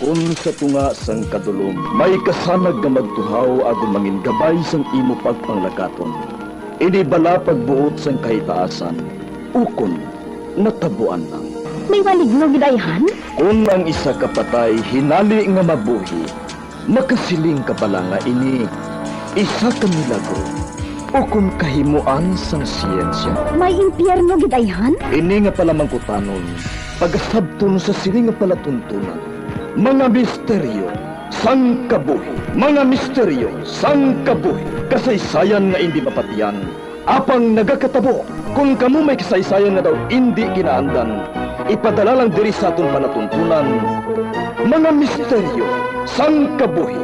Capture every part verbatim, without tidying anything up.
Kon sa tunga sang kadulom may kasanag nga magtuhaw agod mangin gabay sang imo pagpanglakaton, ini bala pagbuot sang kahitaasan, ukon natabuan lang. May maligno gid ayhan? Kon ang isa ka patay hinali nga mabuhi, makasiling ka bala nga ini isa ka milagro ukon kahimoan sang siyensya? May impyerno gid ayhan? Ini nga palamangkutanon, pagasabton sa sini nga palatuntunan. Mga misteryo sang kabuhi. Mga misteryo sang kabuhi. Kasaysayan nga indi mapatiyan, apang nagakatabo. Kon kamo may kasaysayan nga daw indi kinaandan, ipadala lang diri sa aton palatuntunan. Mga misteryo sang kabuhi.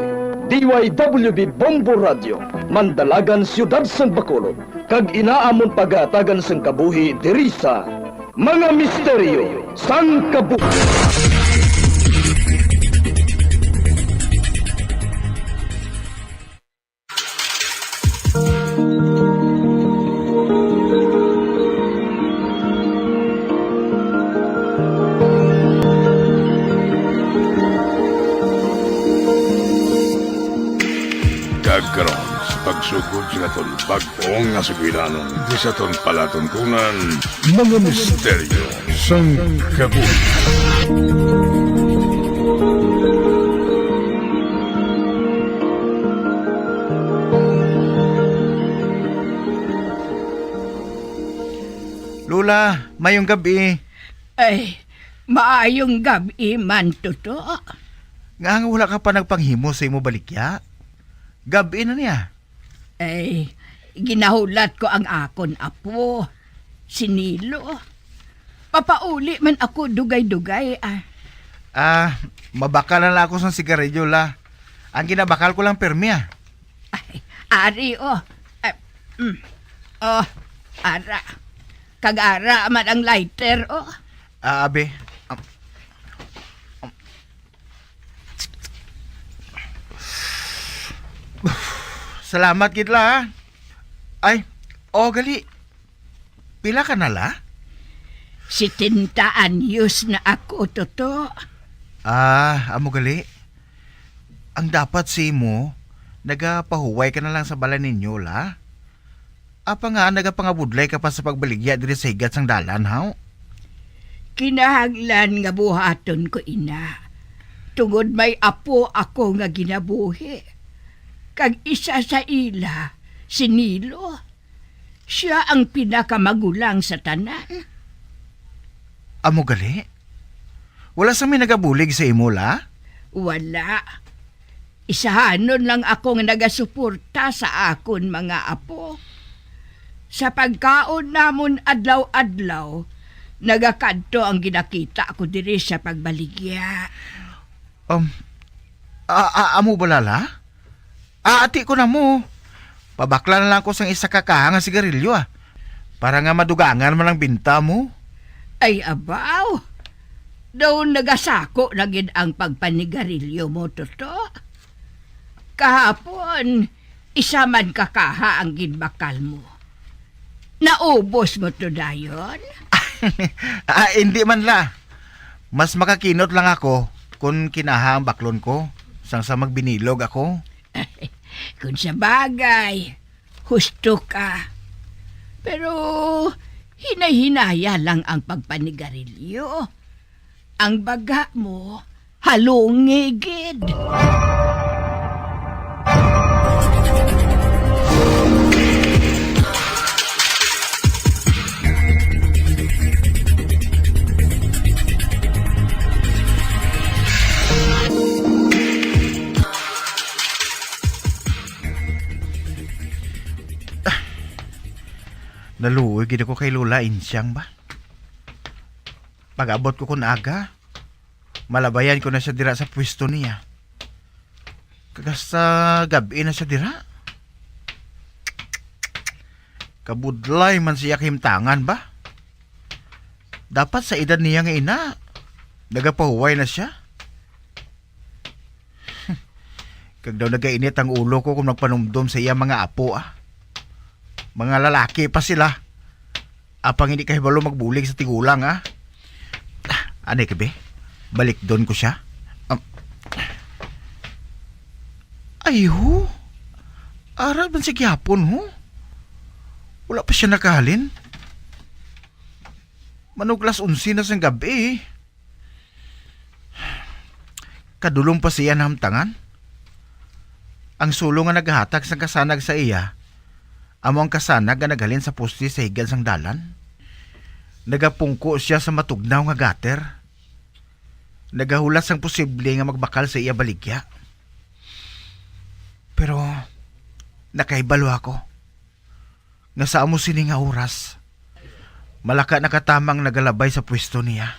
D Y W B Bombo Radio, Mandalagan, Siyudad sang Bacolod, kag ina amon pagahatagan sang kabuhi diri sa Mga Misteryo sang Kabuhi. Kag karon, sa pagsugod sa aton bag-o nga sugilanon, di sa aton palatuntunan, mga misteryo sang kabuhi. Lola, mayong gab-i. Ay, maayong gab-i man, Toto. Nga nga wala ka pa nagpanghimo sa imo baligya? Gab-i na niya. Ay, ginahulat ko ang akon apo, si Nilo. Papauli man ako dugay-dugay, ah. Ah, mabakal na lang ako sang sigarilyo, la. Ang ginabakal ko lang permi, ah. Ay, ari, oh. Ah, mm. Oh, ara. Kag ara man ang lighter, oh. Ah, abi. Um, um. Salamat gid la, ha. Ay, oh, gali. Pila ka na la? Setenta anyos na ako, Toto. Ah, amo gali. Ang dapat sa imo, nagapahuway ka na lang sa balay ninyo, la. Apa nga nagapangabudlay ka pa sa pagbaligya diri sa higat sang dalan, haw? Kinahanglan nga buhaton ko ina, tungod may apo ako nga ginabuhi, kag isa sa ila si Nilo. Sia ang pinakamagulang sa tanan. Amo gali? Wala sang may nagabulig sa imo, la? Wala. Isahanon lang ako nga nagasuporta sa akon mga apo. Sa pagkaon namon adlaw-adlaw, nagakadto ang ginakita ko diri sa pagbaligya. Um, a-, a-, amo bala, la? Aati ko na mo. Pabakla na lang ko sang isa ka kaha nga sigarilyo, ah. Para nga madugangan man ang binta mo. Ay, abaw. Daw nagasako na gid ang pagpanigarilyo mo, Toto. Kahapon, isa man ka kaha ang ginbakal mo. Naubos mo to dayon? Ah, hindi man la. Mas makakinot lang ako kon kinaha ang baklon ko, sang sa magbinyog ako. Kung sa bagay, husto ka. Pero hinay-hinaya lang ang pagpanigarilyo. Ang baga mo, halungi gid. Naluoy gid ako kay Lola Insyang ba. Pag-abot ko kun aga, malabayan ko na siya dira sa pwesto niya. Kag hasta gab-i na siya dira. Kabudlay man siya kahimtangan ba? Dapat sa edad niya nga ina, nagapahuway na siya. Kag daw nagainit ang ulo ko kung magpanumdom sa iya mga apo, ah. Mga lalaki pa sila. Apang hindi kahibalo magbulig sa tigulang, ah. Ah, anay ka, be? Balikdon ko siya. Um, Ay, ho? Ara man si gihapon, ho? Wala pa siya nakahalin. Manuglas onse na sang gabi, eh. Kadulom pa siya nahamtangan. Ang sulo nga nagahatag sang kasanag sa iya, amo ang kasanag nga naghalin sa poste sa higad sang dalan. Nagapungko siya sa matugnaw nga gutter. Nagahulat sang posible nga magbakal sa iya baligya. Pero nakahibalo ako nga sa amo sini nga oras, malaka na katamang nagalabay sa pwesto niya.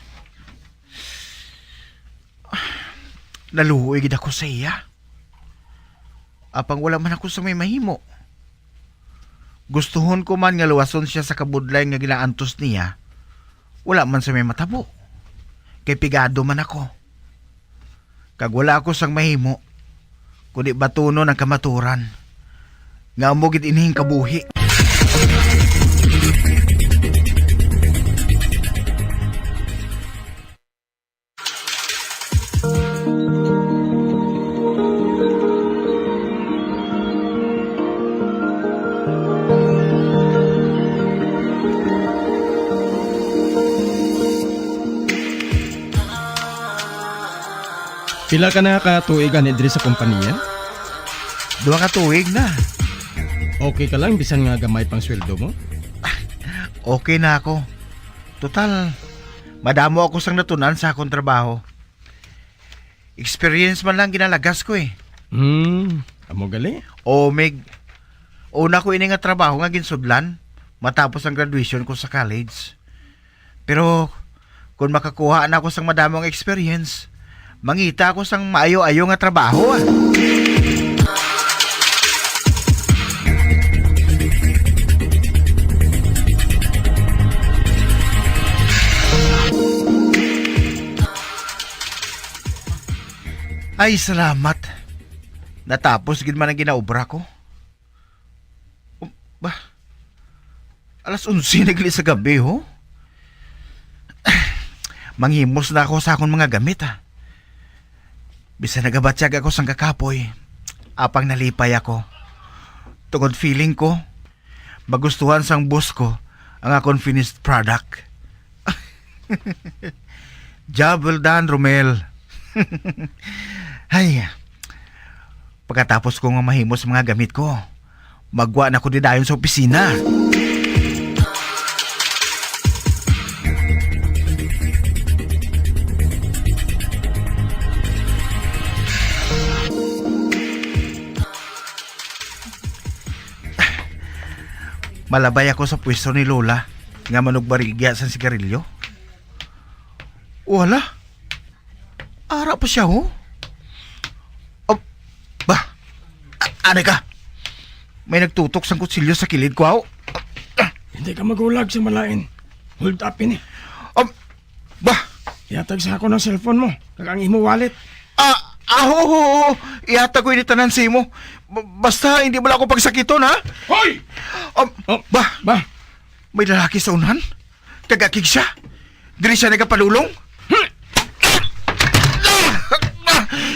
Naluoy gid ako sa iya. Apang wala man ako sa may mahimo. Gustuhon ko man nga luwason siya sa kabudlay nga ginaantos niya, wala man sa may matabo. Kay pigado man ako. Kag wala ako sang mahimo, kundi batunon ang kamaturan, nga amo gid ining kabuhi. Pila ka na ka tuig ani diri sa kompanya? Duha ka tuig na. Okay ka lang bisan nga gamay pang sweldo mo? Okay na ako. Total, madamo ako sang natun-an sa akon trabaho. Experience man lang ginalagas ko, eh. Hmm, amo gali? O, Mig, una ko ini nga trabaho nga ginsudlan matapos ang graduation ko sa college. Pero kung makakuha na ako sang madamo nga experience, mangita ako sang maayo-ayo nga trabaho, ah. Ay, salamat. Natapos gid man ang ginaobra ko. Um, bah, alas onse na gali sa gabi, ho? Manghimos na ako sa akon mga gamit, ha. Bisan nagabatyag ako sang kakapoy, apang nalipay ako. Tungod feeling ko, magustuhan sang boss ko ang akon finished product. Job well done, Romel. Hay, pagkatapos ko nga mahimo sa mga gamit ko, magwa na ko di dayon sa opisina. Malabay ako sa pwesto ni Lola nga manugbaligya sang sigarilyo. Wala. Ara pa siya, oh. Oh, bah. A-, anay ka. May nagtutok sang kutsilyo sa kilid ko, aw. Hindi ka magulag sa malain. Hold up ini. Um, bah. Yatag sa ako ng cellphone mo, kag ang imo wallet. Ah, ah, oo, oo, oo. Ihatag ko ini tanan sa imo. B-, basta hindi mo lang ako pagsakiton, ha? Hoy! Um, Oh, bah. Bah. May lalaki sa unahan. Kag akig siya. Diri siya nagapadulong.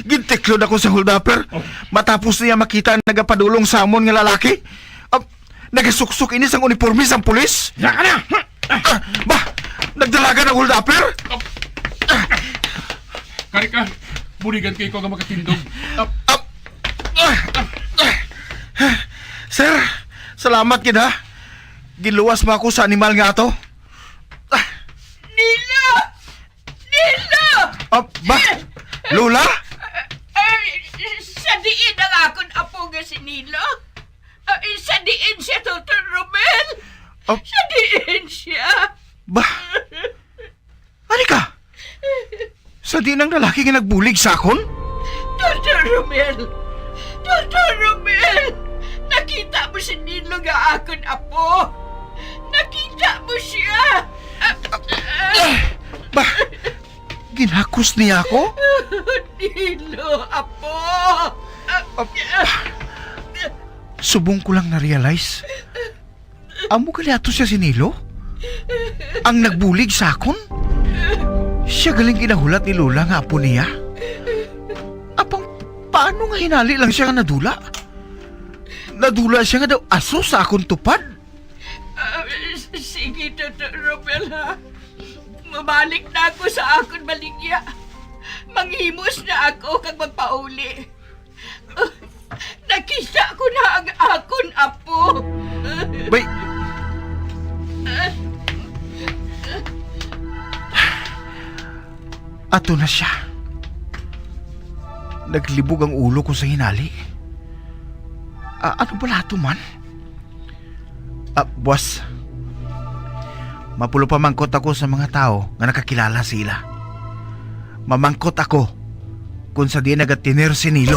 Gintiklod ako sa holdupper. Oh. Matapos niya makita ang nagapadulong sa amon nga lalaki. Ah, nagasuksok ini sang uniporme sang pulis. Diyan ka na! Ah, ba? Nagdalagan ang holdupper? Kari ka, buligan kayo ko nga makatindog. Ah, ah, ah. Sir, salamat gid, ha. Ginluwas mo ako sa animal nga ato. Ah. Nilo! Nilo! Ah, ba? Lola? Ay, sa diin ang akon apo nga si Nilo? Ay, sa diin siya, Doktor Romel? Ah. Sa diin siya? Ba? Ani ka? Sa diin ang lalaki nga nagbulig sa akon? Doktor Romel! Doktor Romel! Nakita mo si Nilo nga akon apo? Nakita mo siya? Ah, ba? Ginhakos niya ako? Nilo, apo! Ah, subong ko lang na-realize. Amo gali ato siya si Nilo? Ang nagbulig sa akon? Siya galing ginahulat ni Lola nga apo niya? Apang Ano nga hinali lang siya nga nadula? Nadula siya nga daw aso sa akon tupad? Ah, s-, sige, Tito Robel, ha? Mabalik na ako sa akon baligya. Manghimos na ako kag magpauli. Nakita ko na ang akon apo. Bay, ato na siya. Naglibog ang ulo ko sa hinali. Ah, ano bala ato man? Ah, boss, mapulo pa mangkot ako sa mga tawo nga nakakilala sa ila. Mamangkot ako kung sa diin nagatiner si Nilo.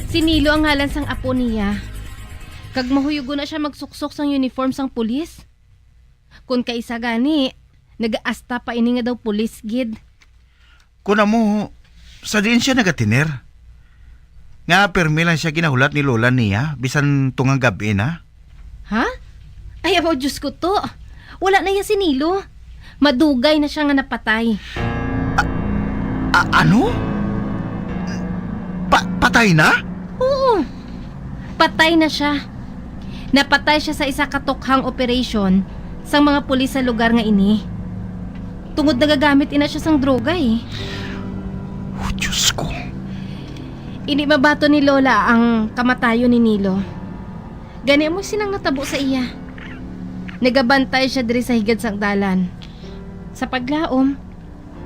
Si Nilo ang ngalan sang apo niya. Kag mahuyugon na siya magsuksok sang uniform sang pulis. Kon kaisa gani, nagaasta pa ini nga daw pulis gid. Kun amo, sa diin siya nagatiner? Nga pirmi lang siya ginahulat ni lola niya, bisan tungang gab-i na? Ha? Ay, abaw, Diyos ko to. Wala na iya si Nilo. Madugay na siya nga napatay. A-, ano? Pa-, patay na? Oo. Patay na siya. Napatay siya sa isa ka tukhang operation sang mga pulis sa lugar nga ini. Tungod nagagamit ina siya sang droga, eh. Oh, Diyos ko. Indi mabaton ni Lola ang kamatayon ni Nilo. Gani amo sinang natabo sa iya. Nagabantay siya diri sa higad sang dalan. Sa paglaom,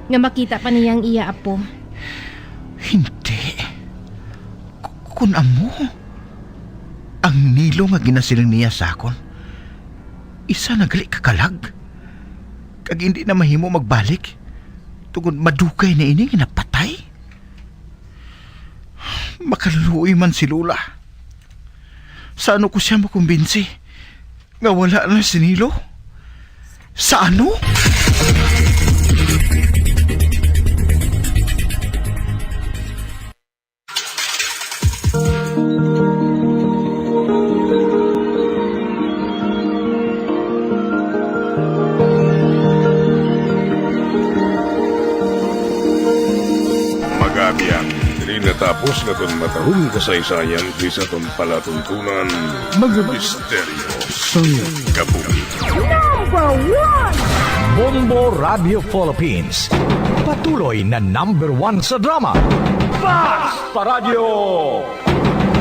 nga makita pa niya ang iya apo. Hindi. Ku-, kun amo, ang Nilo nga ginasiling niya sa akon, isa na gali ka kalag, kag hindi na mahimo magbalik, tungod madugay na ini nga napatay. Makaluoy man si Lola. Sa ano ko siya makumbinsi nga wala na si Nilo? Sa ano? Mag-abyan, diri natapos nga aton matahong kasaysayan diri sa aton palatuntunan, Mga Misteryo sang Kabuhi. Number one! Bombo Radio Philippines, patuloy na number one sa drama. Basta Radyo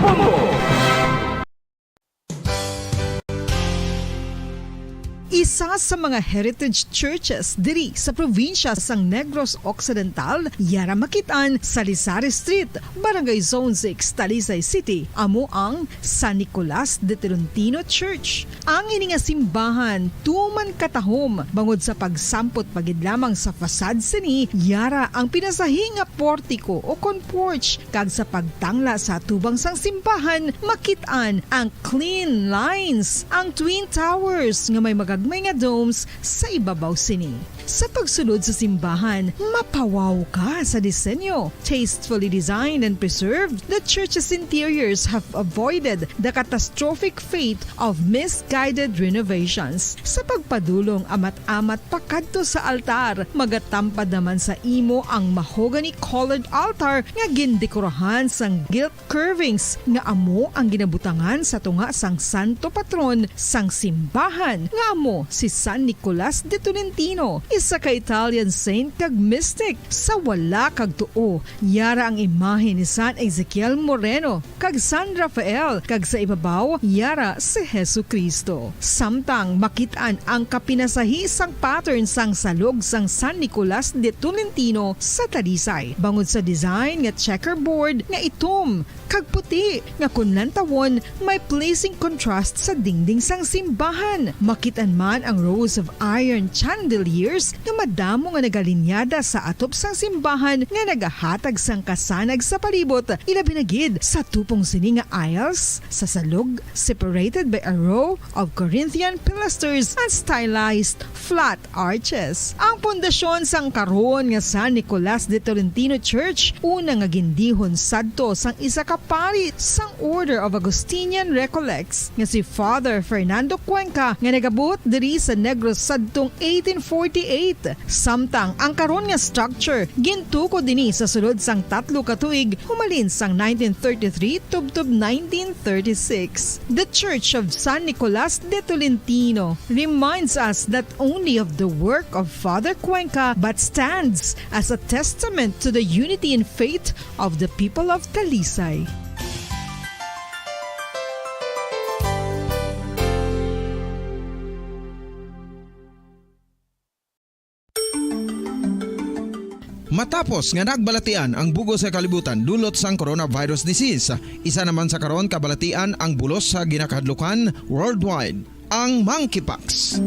Bombo! Isa sa mga heritage churches diri sa probinsya sang Negros Occidental, yara makit-an sa Lisari Street, Barangay Zone six, Talisay City, amo ang San Nicolas de Tolentino Church. Ang ini nga simbahan tuman katahom bangod sa pagsampot pa gid lamang sa facade sini, yara ang pinasahi nga portiko o kon porch, kag sa pagtangla sa atubang sang simbahan, makit-an ang clean lines, ang twin towers nga may magagmay nga domes sa ibabaw sini. Sa pagsulod sa simbahan, mapawaw ka sa disenyo. Tastefully designed and preserved, the church's interiors have avoided the catastrophic fate of misguided renovations. Sa pagpadulong amat-amat pakadto sa altar, magatampad naman sa imo ang mahogany-colored altar nga gindekorahan sang gilt curvings nga amo ang ginabutangan sa tunga sang santo patron sang simbahan, nga amo si San Nicolas de Tolentino, isa ka Italian saint kag mystic. Sa wala kag tuo, yara ang imahe ni San Ezekiel Moreno kag San Rafael, kag sa ibabaw, yara si Jesu-Cristo. Samtang makit-an ang kapinasahi sang pattern sang salog sang San Nicolas de Tolentino sa Talisay, bangod sa design nga checkerboard nga itom kag puti, nga kon lantawon, may pleasing contrast sa dingding sang simbahan. Makit-an man ang rows of iron chandeliers nga madamo nga nagalinyada sa atop sang simbahan nga nagahatag sang kasanag sa palibot, ilabi na gid sa tupong sini nga aisles sa salog, separated by a row of Corinthian pilasters and stylized flat arches. Ang pundasyon sang karon nga San Nicolas de Tolentino Church, una nga gindihon sadto sang isa ka pari sang Order of Augustinian Recollects nga si Father Fernando Cuenca, nga nagabot diri sa Negros sadtong eighteen forty-eight. Samtang ang karon nga structure gintukod dinhi sa sulod sang tatlo ka tuig, humalin sang nineteen thirty-three tubtob nineteen thirty-six. The Church of San Nicolas de Tolentino reminds us not only of the work of Father Cuenca, but stands as a testament to the unity in faith of the people of Talisay. Matapos nga nagbalatian ang bug-os nga kalibutan dulot sang coronavirus disease, isa naman sa karon kabalatian ang bulos sa ginakahadlukan worldwide, ang monkeypox.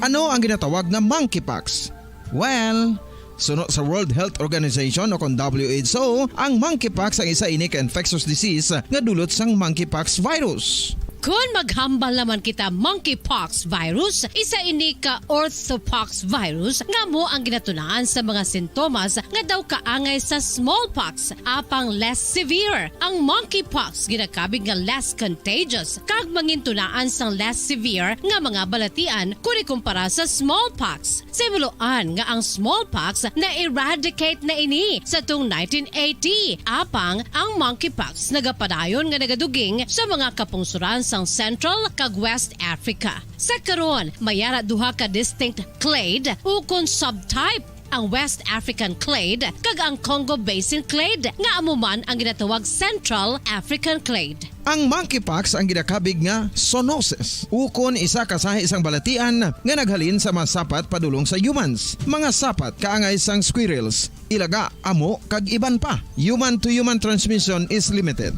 Ano ang ginatawag nga monkeypox? Well, suno sa World Health Organization o kon W H O, ang monkeypox ang isa ini ka infectious disease nga dulot sang monkeypox virus. Kon maghambal naman kita monkeypox virus, isa ini ka orthopox virus nga amo ang ginatunaan sa mga sintomas nga daw kaangay sa smallpox, apang less severe. Ang monkeypox ginakabig nga less contagious kag mangintunaan sang less severe nga mga balatian kon ikumpara sa smallpox. Sa himuloan nga ang smallpox na-eradicate na ini sa tuong nineteen eighty, apang ang monkeypox nagapadayon nga nagaduging sa mga kapungsoran sang Central kag West Africa. Sa karon, may ara duha ka distinct clade ukon subtype, ang West African clade kag ang Congo Basin clade, nga amo man ang ginatawag Central African clade. Ang monkeypox ang ginakabig nga zoonosis, ukon isa ka sahi sang balatian nga naghalin sa mga sapat padulong sa humans, mga sapat kaangay sang squirrels, ilaga, amo, kag iban pa. Human-to-human transmission is limited.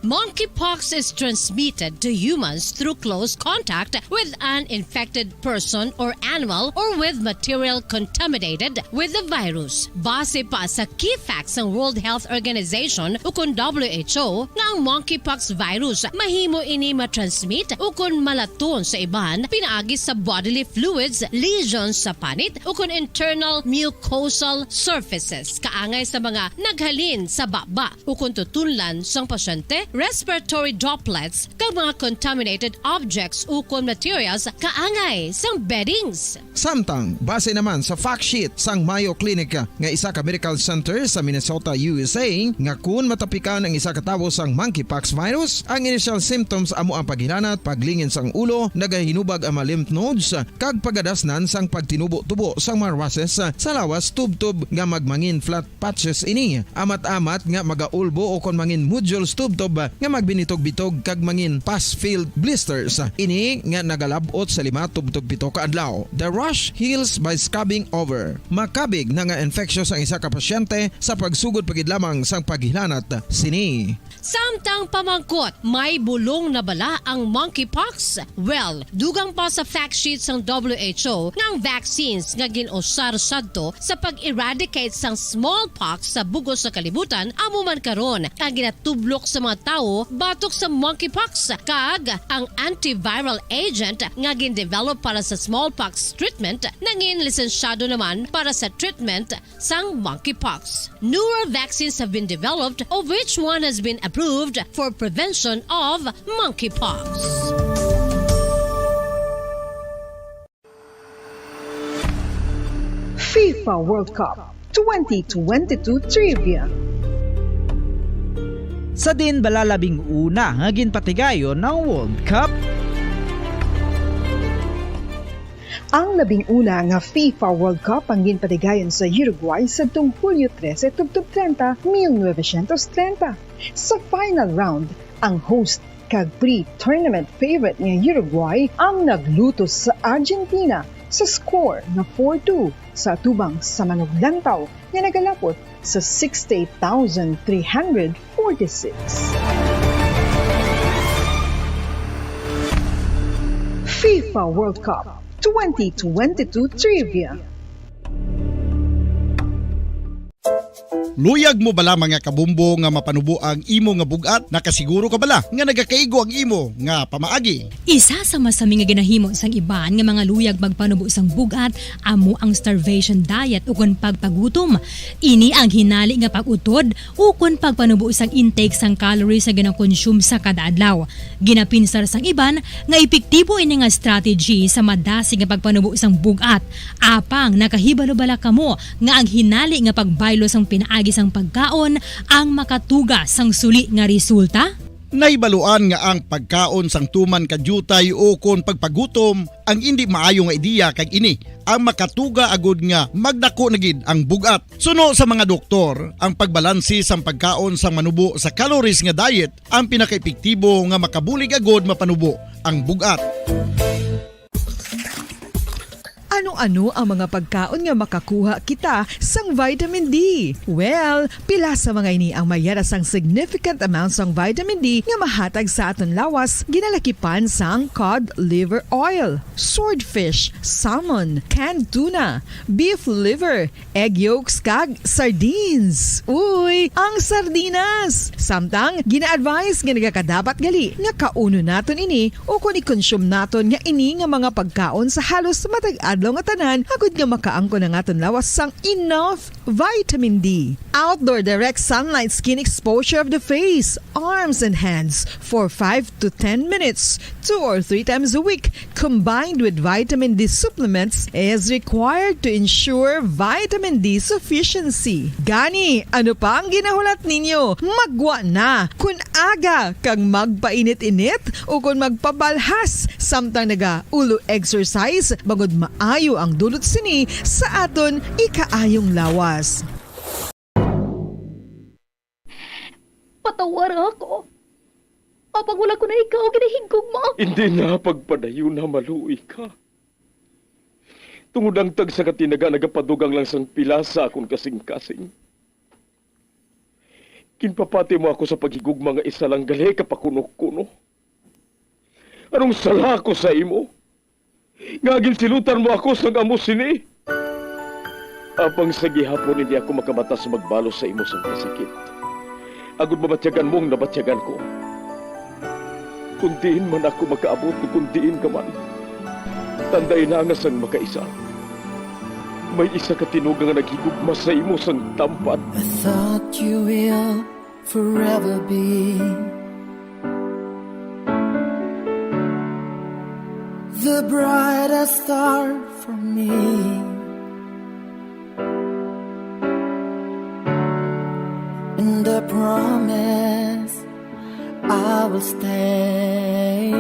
Monkeypox is transmitted to humans through close contact with an infected person or animal or with material contaminated with the virus. Base pa sa key facts sang World Health Organization ukon W H O, nga ang monkeypox virus mahimo ini matransmit ukon malaton sa iban pinaagi sa bodily fluids, lesions sa panit, ukon internal mucosal surfaces, kaangay sa mga naghalin sa baba ukon tutunlan sang pasyente, respiratory droplets, kag mga contaminated objects ukon materials kaangay sang beddings. Samtang, base naman sa fact sheet sang Mayo Clinic nga isa ka medical center sa Minnesota, U S A, nga kun matapikan ang isa ka tawo sang monkeypox virus, ang initial symptoms amo ang paghilanat, paglingin sang ulo, nagahinubag ang mga lymph nodes, kag pagadasnan sang pagtinubo-tubo sang mga rushes sa lawas tubtob nga magmangin flat patches ini. Amat-amat nga magaulbo ukon mangin nodules tubtob nga magbinitog-bitog kag mangin pus-filled blisters. Ini nga nagalab-ot sa lima tubtob pito ka adlaw. The rash heals by scabbing over. Makabig na nga infectious ang isa ka pasyente sa pagsugod pa gid lamang sang paghilanat sini. Samtang pamangkot, may bulong na bala ang monkeypox? Well, dugang pa sa fact sheet sang W H O nga ang vaccines nga gin-usar sadto sa pag-eradicate sang smallpox sa bug-os nga kalibutan amo man karon ang ginatublok sa mga tawo batok sa monkeypox, kag ang antiviral agent nga gin-develop para sa smallpox treatment nangin lisensyado naman para sa treatment sang monkeypox. Newer vaccines have been developed, of which one has been approved for prevention of monkeypox. FIFA World Cup twenty twenty-two Trivia. Sa diin bala labing una nga ginpatigayon ang World Cup? Ang labing una nga FIFA World Cup ang ginpatigayon sa Uruguay sadtong Hulyo trese tubtob treinta, mil novecientos treinta. Sa final round, ang host kag pre-tournament favorite nga Uruguay ang naglutos sa Argentina sa score nga four two sa atubang sa manuglantaw nga nagalapot sa sixty-eight thousand three hundred forty-six. FIFA World Cup Twenty twenty-two Trivia. Luyag mo bala, mga kabumbo, nga mapanubo ang imo nga bug-at? Nakasiguro ka bala nga nagakaigo ang imo nga pamaagi? Isa sa masami nga ginahimo sang iban nga mga luyag magpanubo sang bug-at amo ang starvation diet ukon pagpagutom. Ini ang hinali nga pag-utod ukon pagpanubo sang intake sang calories nga ginakonsume sa kada adlaw. Ginapinsar sang iban nga epektibo ini nga strategy sa madasig nga pagpanubo sang bug-at. Apang nakahibalo bala kamo nga ang hinali nga pagbaylo sang pinaagi sang pagkaon ang makatuga sang suli nga resulta? Nahibaluan nga ang pagkaon sang tuman ka diutay ukon pagpagutom ang indi maayo nga ideya, kag ini ang makatuga agud nga magdako na gid ang bug-at. Suno sa mga doktor, ang pagbalanse sang pagkaon sang manubo sa calories nga diet ang pinakaepektibo nga makabulig agud mapanubo ang bug-at. Ano-ano ang mga pagkaon nga makakuha kita sang vitamin D? Well, pila sa mga ini ang mayara sang significant amount sang vitamin D nga mahatag sa aton lawas, ginalakipan sang cod liver oil, swordfish, salmon, canned tuna, beef liver, egg yolks, kag sardines. Uy, ang sardinas! Samtang, gina-advise nga nagakadapat gali nga kaunon naton ini ukon i-consume naton nga ini nga mga pagkaon sa halos matag adlaw nga tanan, agud nga makaangkon ang aton lawas sang enough vitamin D. Outdoor direct sunlight skin exposure of the face, arms, and hands for five to ten minutes, two or three times a week, combined with vitamin D supplements, is required to ensure vitamin D sufficiency. Gani, ano pa ang ginahulat ninyo? Maggwa na! Kon aga kag magpainit-init ukon magpabalhas samtang naga-ulo exercise, bangod maayo ang dulot sini sa aton ikaayong lawas. Patawara ako. Apang wala ko na ikaw ginahigugma. Hindi na, pagpadayon na, maluoy ka. Tungod ang tagsa ka tinaga nagapadugang lang sang pila sa akon kasing-kasing. Ginpapati mo ako sa paghigugma nga isa lang gali ka pakuno-kuno. Anong sala ko sa imo? Nga ginsilutan mo ako sang amo sini? Apang sa gihapon hindi ako makamata sa magbalos sa imo sang kasakit, agod mabatyagan mo ang nabatyagan ko. Kung diin man ako makaabot, kung diin ka man, tanday na nga sang makaisa, may isa ka tinuga nga naghigugma sa imo sang tampad. I thought you will forever be the brightest star for me. And I promise I will stay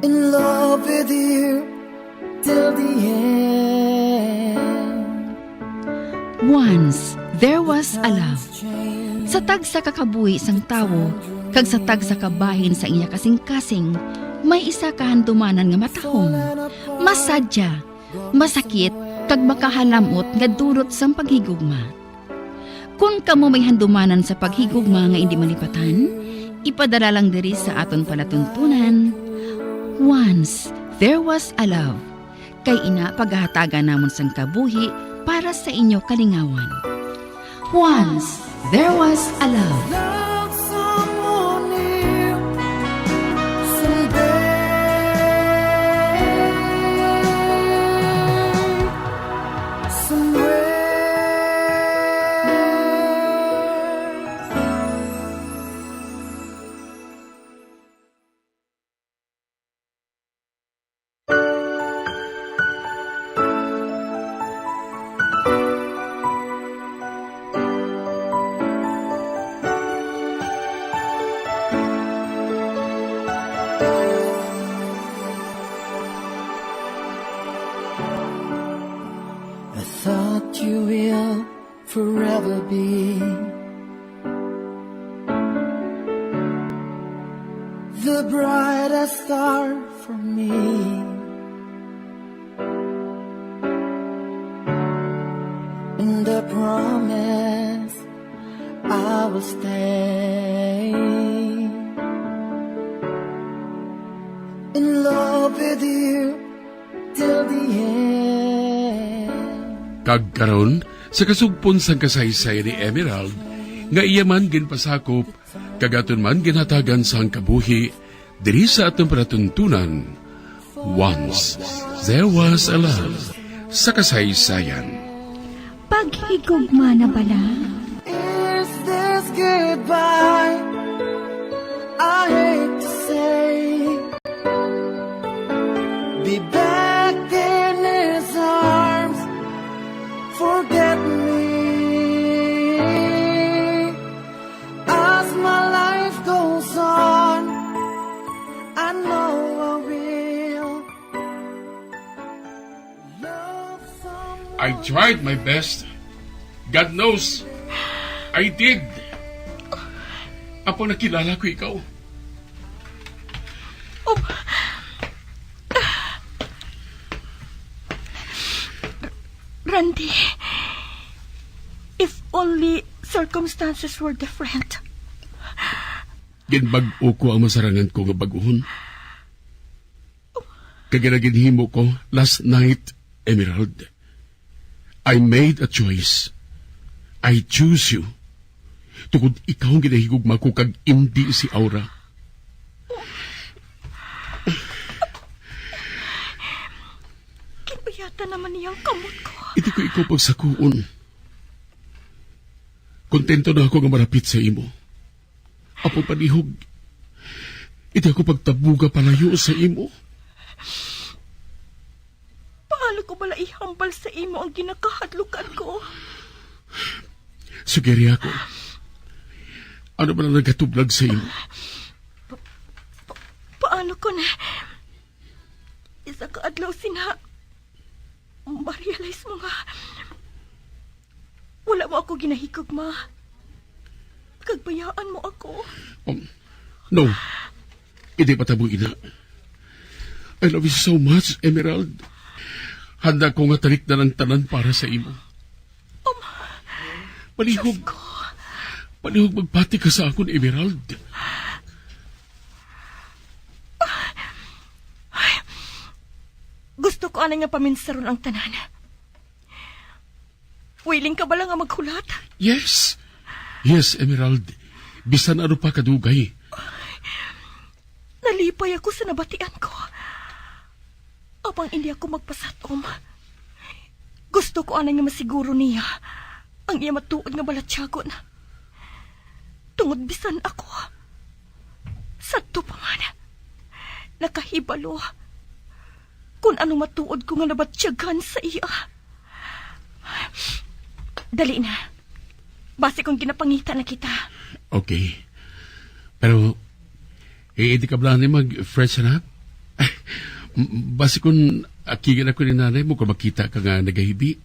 in love with you till the end. Once there was a love. Sa tagsa ka kabuhi sang tawo kag sa tagsa ka bahin sang iya kasing-kasing, may isa ka handumanan nga matahom, masadya, masakit, kag makahalam-ot nga dulot sang paghigugma. Kon kamo may handumanan sa paghigugma nga indi malipatan, ipadala lang diri sa aton palatuntunan, Once There Was a Love, kay ina pagahatagan namon sang kabuhi para sa inyo kalingawan. Once There Was a Love. Love someone new someday, somewhere. I thought you will forever be the brightest star for me. And I promise I will stay Kag karon, sa kasugpon sang kasaysayan ni Emerald, nga iya man ginpasakop, kag aton man ginhatagan sang kabuhi, diri sa aton palatuntunan, Once There Was a Love, sa kasaysayan. Paghigugma na bala? Is this goodbye? I hate to say. Be back in his arms. Forget me. As my life goes on, I know I will. I tried my best. God knows, I did. Apo, nakilala ko ikaw. Oh. Randy, if only circumstances were different. Ginbag-o ko ang masarangan ko nga bag-ohon. Kag ina ginhimo ko last night, Emerald. I made a choice. I choose you. Tungod ikaw ang ginahigugma ko kag indi si Aura. Ginbayatan naman niya ang kamot ko. Indi ko ikaw pagsakuon. Kontento na ako nga malapit sa imo. Apo, palihog, indi ako pagtabuga palayo sa imo. Paano ko bala ihambal sa imo ang ginakahadlukan ko? Sugiri ako. Ano man ang nagatublag sa imo? Pa-, paano ko na isa ka adlaw sina ma-realize mo nga wala mo ako ginahigugma? Kag bayaan mo ako. Um, no. Hindi matabo ina. I love you so much, Emerald. Handa ko nga talikdan ang tanan para sa imo. Um, palihog. Diyos ko. Palihog magpati ka sa akon, Emerald. Gusto ko anay nga paminsaron ang tanan. Willing ka bala nga maghulat? Yes. Yes, Emerald. Bisan ano pa kadugay. Nalipay ako sa nabatian ko. Apang indi ako magpasatom. Gusto ko anay nga masiguro niya ang iya matuod nga balatyagon. Tungod bisan ako, sadto pa man, nakahibalo kon ano matuod ko nga nabatyagan sa iya. Dali na. Basi kung ginapangita na kita. Okay. Pero, eh, di ka bala ni mag-freshen up? Basi kung akigan ako ni nanay mo kung makita ka nga nagahibi.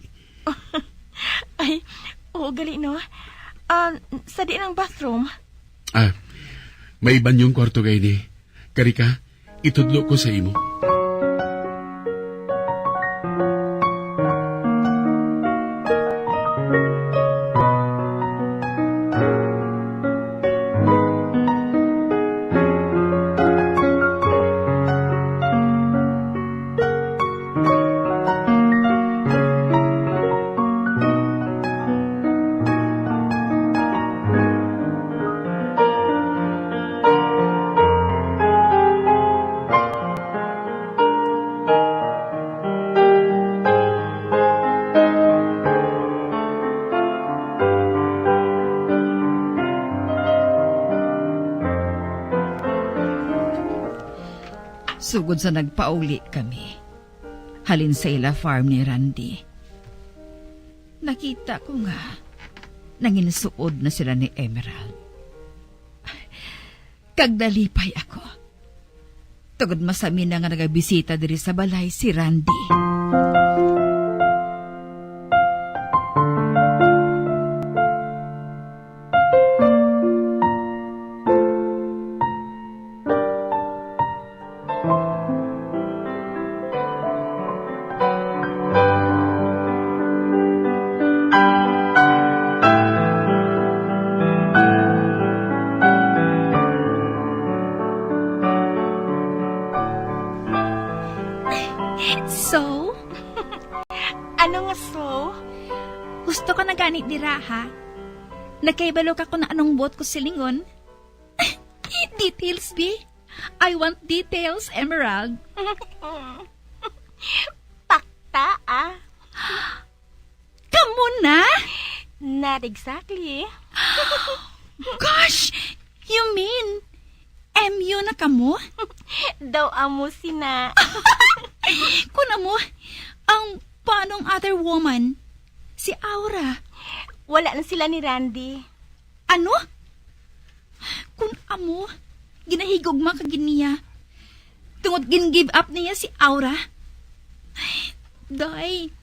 Ay, oo, gali, no? Ah, sa di nang bathroom? Ah, may banyong kwarto gay ni. Kari ka, itudlo ko sa imo. Sugod sa nagpauli kami halin sa ila farm ni Randy, nakita ko nga nanginsuod na sila ni Emerald. Kag nalipay ako, tungod masami na nga nagabisita diri sa balay si Randy. Ano nga so? Gusto ka na gani dira, ha? Nagkahibalo ka kung anong buot ko silingon? Details, bi. I want details, Emerald. Pakta, ah. Kamo na? Not exactly. Gosh! You mean, M U na kamo? Daw amo sina. Kun amo, ang paanong other woman? Si Aura. Wala na sila ni Randy. Ano? Kun amo, ginahigugma ka gid niya. Tungod gin-give up niya si Aura. Day,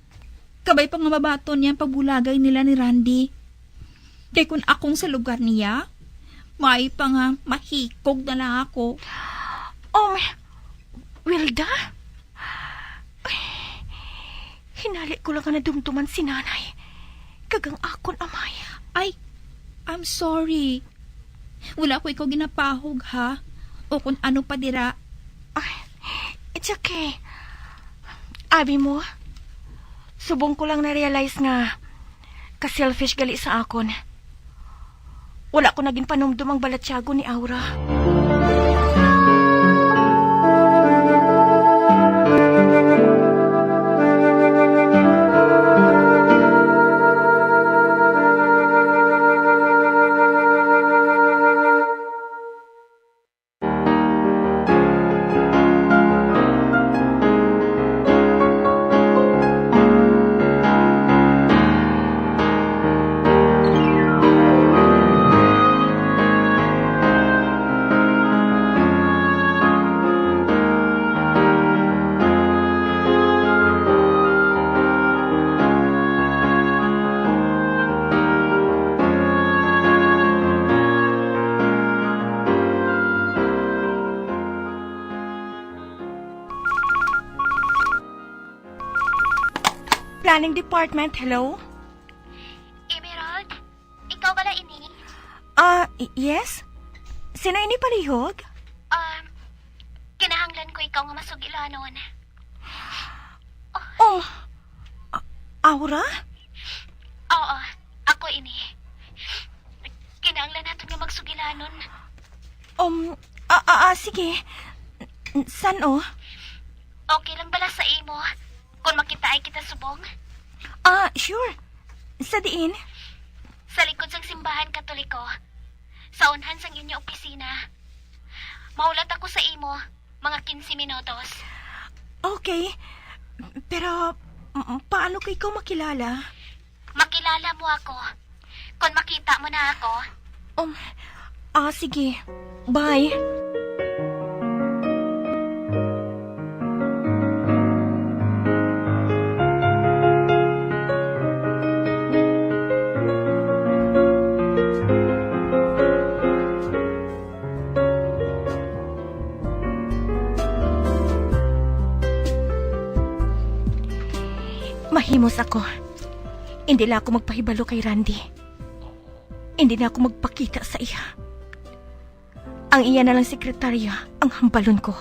kabay pa nga mabaton niya ang pagbulagay nila ni Randy. Kay kun akong sa lugar niya, may pa nga mahikog na lang ako. Um, Wilda? Ay, hinali ko lang nga nadumduman si nanay kag ang akon amay. Ay, I'm sorry. Wala ko ikaw ginapahog, ha? O kung ano pa dira. Ay, it's okay. Abi mo, subong ko lang na-realize nga ka-selfish gali sa akon. Wala ko na ginpanumdom ang balatyagon ni Aura. Planning Department, hello? Emerald, ikaw bala ini? Ah, y- yes? Sino ini palihog? Um, kinahanglan ko ikaw nga masugilanon. Um, A- Aura? Oo, ako ini. Kinahanglan naton nga magsugilanon. Um, ah, ah, ah, sige. San-o? Okay lang bala sa imo kung makitaay kita subong? Ah, sure. Sa diin? Sa likod sang simbahan Katoliko. Sa unhan sang inyo opisina. Mahulat ako sa imo, mga quince minutos. Okay. Pero, m- paano ko ikaw makilala? Makilala mo ako. Kung makita mo na ako. Um, ah, sige. Bye. Mahimos ako. Hindi lang ako magpahibalo kay Randy. Hindi na ako magpakita sa iya. Ang iya na lang sekretarya ang hambalon ko.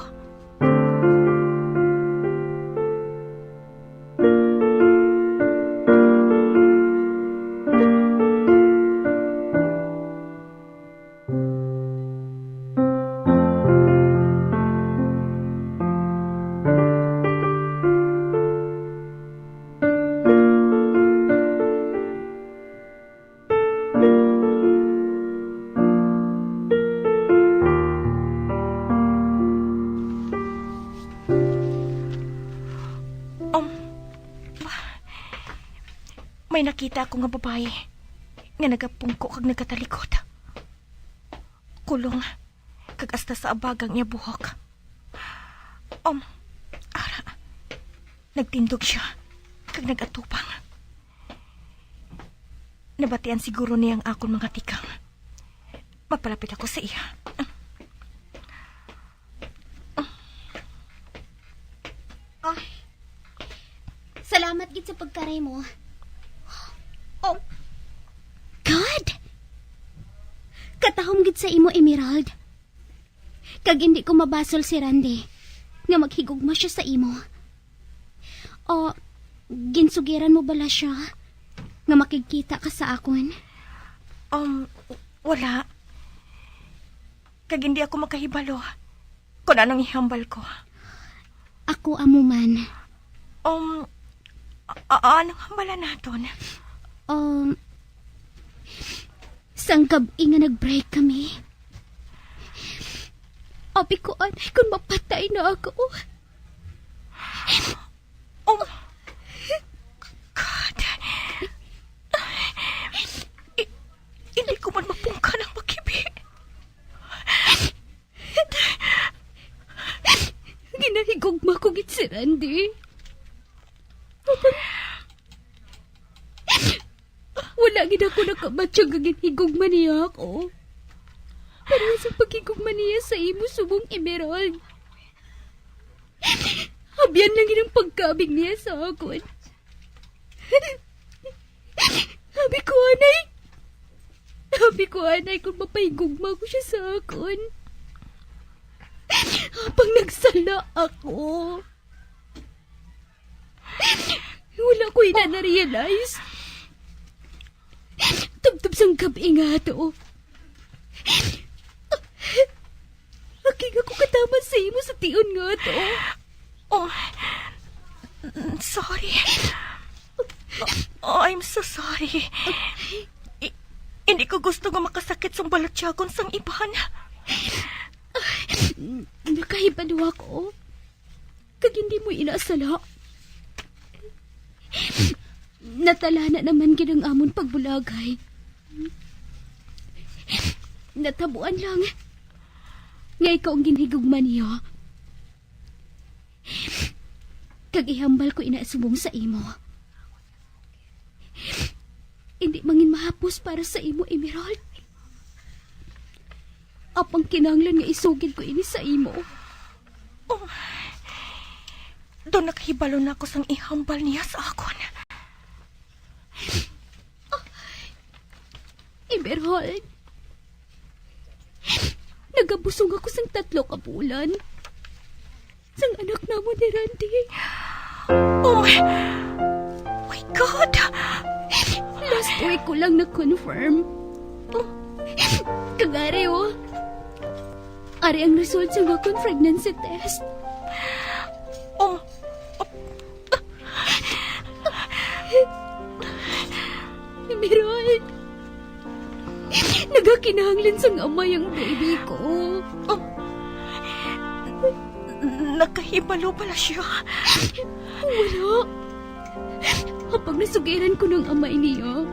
Um, may nakita ako nga babayi nga nagapungko kag nagatalikod. Kulong, kag hasta sa abagang iya buhok. Um, ara, nagtindog siya, kag nag-atubang. Nabatian siguro niya ang akon mga tikang. Magpalapit ako sa iya. Ay, salamat gid sa pagkari mo. Oh, God! Katahom gid sa imo, Emerald. Kag hindi ko mabasol si Randy nga maghigugma siya sa imo. O, Ginsugiran mo bala siya nga makigkita ka sa akon? Um, wala. Kag hindi ako makahibalo kung anong ihambal ko. Ako amo man. Um, a-, a-, anong hambalan naton? Um, sang gab-i nga nag-break kami, abi ko anay kung mapatay na ako. Oh, God. I-, hindi ko man mapungka ang makibi. Ginahigugma ko gid si Randy. Wala gid ako nakabatyag nga ginhigugma niya ako. Pareho sa paghigugma niya sa imo subong, Emerald. Abyan lang gid ang pagkabig niya sa akon. Abi ko anay. Abi ko anay kung mapahigugma ko siya sa akon. Apang nagsala ako. Wala ko ina na-realize. Tubtob sang gab-i nga ato, akig ako kataman sa imo sa tion nga ato. Oh, sorry. Oh, I'm so sorry. I-, hindi ko gusto nga makasakit sang balatyagon sang iban. Nakahibalo ako. Kag hindi mo inasala. Natalana naman gid ang amon pagbulagay. Natabuan lang nga ikaw ang ginhigugma niya. Kag ihambal ko ina subong sa imo. Hindi mangin mahapos para sa imo, Emerald. Apang kinahanglan nga isugid ko ini sa imo. Oh, daw nakahibalo na ako sang ihambal niya sa akon. Emerald, nagabusong ako sang tatlo ka bulan sang anak namon ni Randy. Oh my, my God! Last week ko lang na-confirm. Kag ari, oh. Ari ang result sa akon pregnancy test. Oh, Emerald, nagakinahanglan sang amay ang baby ko. Oh, nakahibalo bala siya? Wala. Apang nasugiran ko ng amay niya.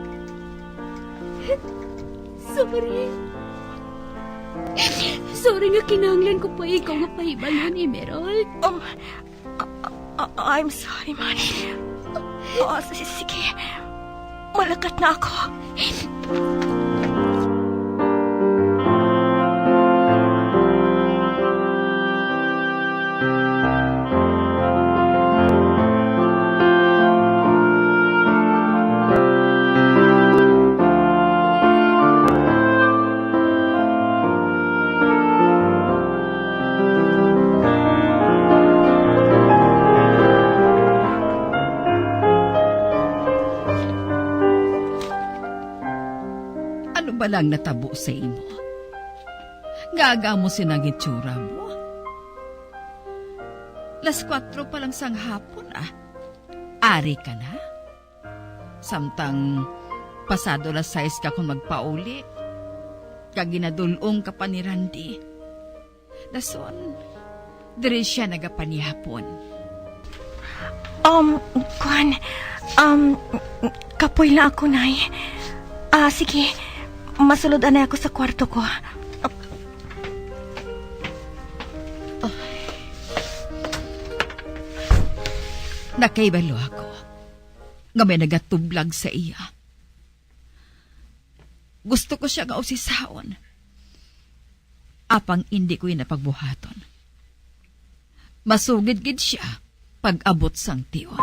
Sorry. Sorry nga kinahanglan ko pa ikaw nga pahibalon, Emerald. Um, a-, a-, a-, I'm sorry, man. Oh, s-, sige. Malakat na ako. Ano ba lang natabo sa imo? Nga aga mo sina ang itsura mo? Las kuwatro pa lang sang hapon, ah. Ari ka na? Samtang pasado las sais ka kon magpauli, kag ginadul-ong ka pa ni Randy. Dason, diri sia nagapanyapon. Um, kwan, um, kapoy na ako, Nay. Ah, sige, masulod anay ako sa kwarto ko. Nakahibalo ako nga may nagatublag sa iya. Gusto ko sia nga usisaon, apang indi ko ina pagbuhaton. Masugid gid sia pag-abot sang tion.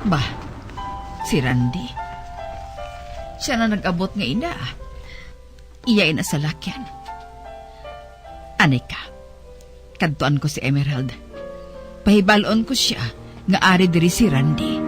Ba, si Randy. Siya na nag-abot nga ina. Iya ina sa lakyan. Anay ka. Kadtuan ko si Emerald. Pahibalon ko siya nga ari diri si Randy.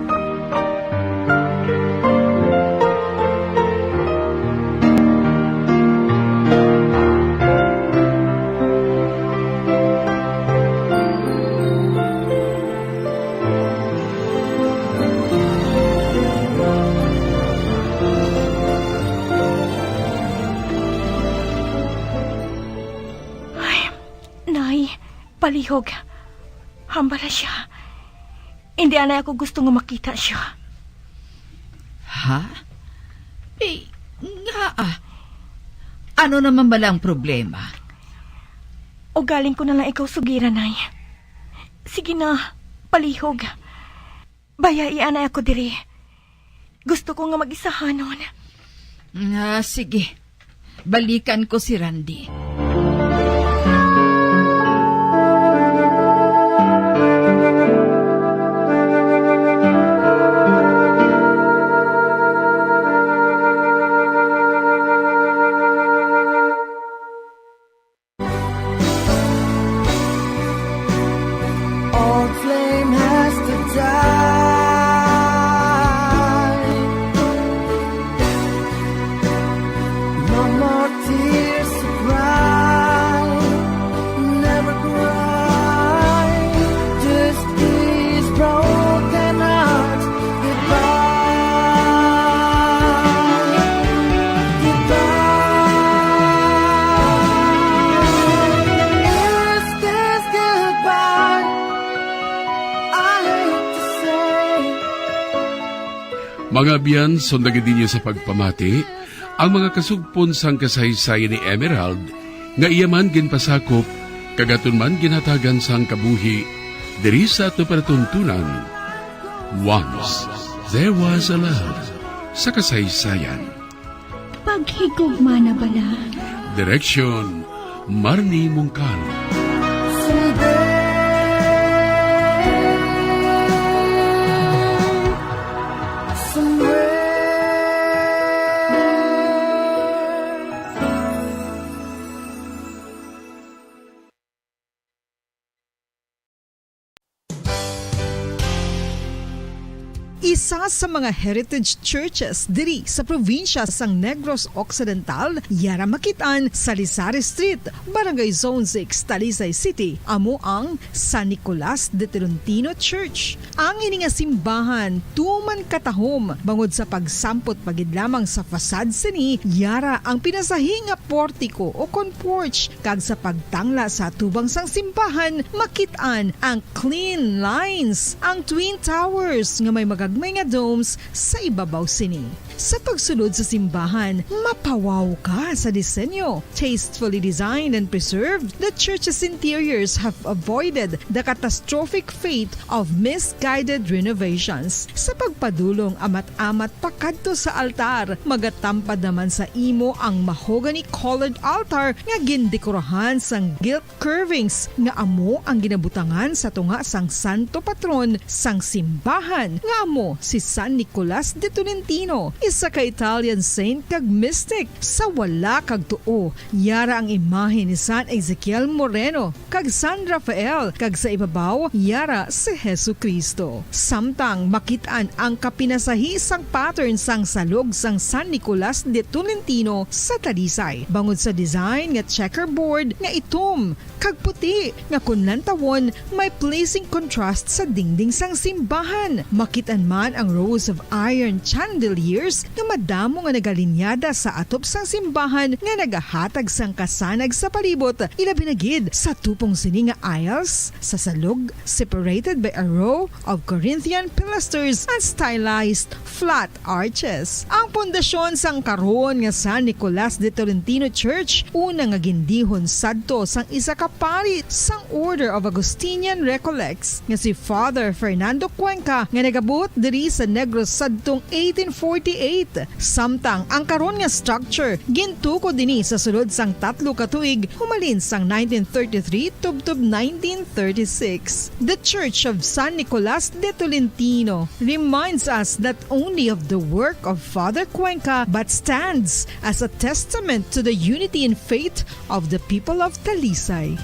Ay, Nay, palihog. Hambala siya. Hindi anay ako gusto nga makita siya. Ha? Eh, ngaa? Ano naman bala ang problema? Ugaling ko na lang ikaw sugiran, Nay. Sige na, palihog. Bayai anay ako diri. Gusto ko nga mag-isahanon. Ah, sige. Balikan ko si Randy. Old flame has to die. No more tears to cry. Never cry. Just these broken hearts. Goodbye. Goodbye. Is this goodbye? I hate to say. Mga abyan, sundagi ninyo sa pagpamati ang mga kasugpon sang kasaysayan ni Emerald, nga iya man ginpasakop kag aton man ginhatagan sang kabuhi diri sa aton palatuntunan. Once There Was a Love sa kasaysayan. Paghigugma na bala. Direksyon, Marnie Mungkal. Isa sa mga heritage churches diri sa probinsya sang Negros Occidental, yara makit-an sa Lizares Street, Barangay Zone six, Talisay City, amo ang San Nicolas de Tolentino Church. Ang ini nga simbahan tuman katahom bangod sa pagsampot pa gid lamang sa facade sini, yara ang pinasahi nga portiko o kon porch, kag sa pagtangla sa atubang sang simbahan makit-an ang clean lines, ang twin towers nga may magagmay nga domes sa ibabaw sini. Sa pagsulod sa simbahan, mapawaw ka sa disenyo. Tastefully designed and preserved, the church's interiors have avoided the catastrophic fate of misguided renovations. Sa pagpadulong amat-amat pakadto sa altar, magatampad naman sa imo ang mahogany-colored altar nga gindekorahan sang gilt curvings nga amo ang ginabutangan sa tunga sang santo patron sang simbahan, nga amo si San Nicolas de Tolentino, isa ka Italian saint kag mystic. Sa wala kag tuo, yara ang imahe ni San Ezekiel Moreno kag San Rafael, kag sa ibabaw, yara si Jesu-Cristo. Samtang makit-an ang kapinasahi sang pattern sang salog sang San Nicolas de Tolentino sa Talisay, bangod sa design nga checkerboard nga itom kag puti, nga kon lantawon, may pleasing contrast sa dingding sang simbahan. Makit-an man ang rows of iron chandeliers nga madamo nga nagalinyada sa atop sang simbahan nga nagahatag sang kasanag sa palibot, ilabi na gid sa tupong sini nga aisles sa salog, separated by a row of Corinthian pilasters and stylized flat arches. Ang pundasyon sang karon nga San Nicolas de Tolentino Church, una nga gindihon sadto sang isa ka pari sang Order of Augustinian Recollects nga si Father Fernando Cuenca nga nagabuot diri sa Negros sadtong eighteen forty-eight. Samtang ang karon nga structure gintukod dinhi sa sulod sang tatlo ka tuig humalin sang nineteen thirty-three tubtob nineteen thirty-six. The Church of San Nicolas de Tolentino reminds us not only of the work of Father Cuenca but stands as a testament to the unity in faith of the people of Talisay.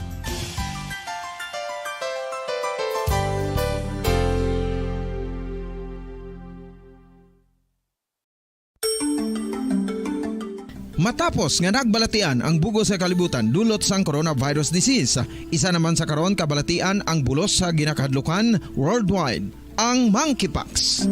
Matapos nga nagbalatian ang bug-os nga kalibutan dulot sang coronavirus disease, isa naman sa karon kabalatian ang bulos sa ginakahadlukan worldwide, ang monkeypox.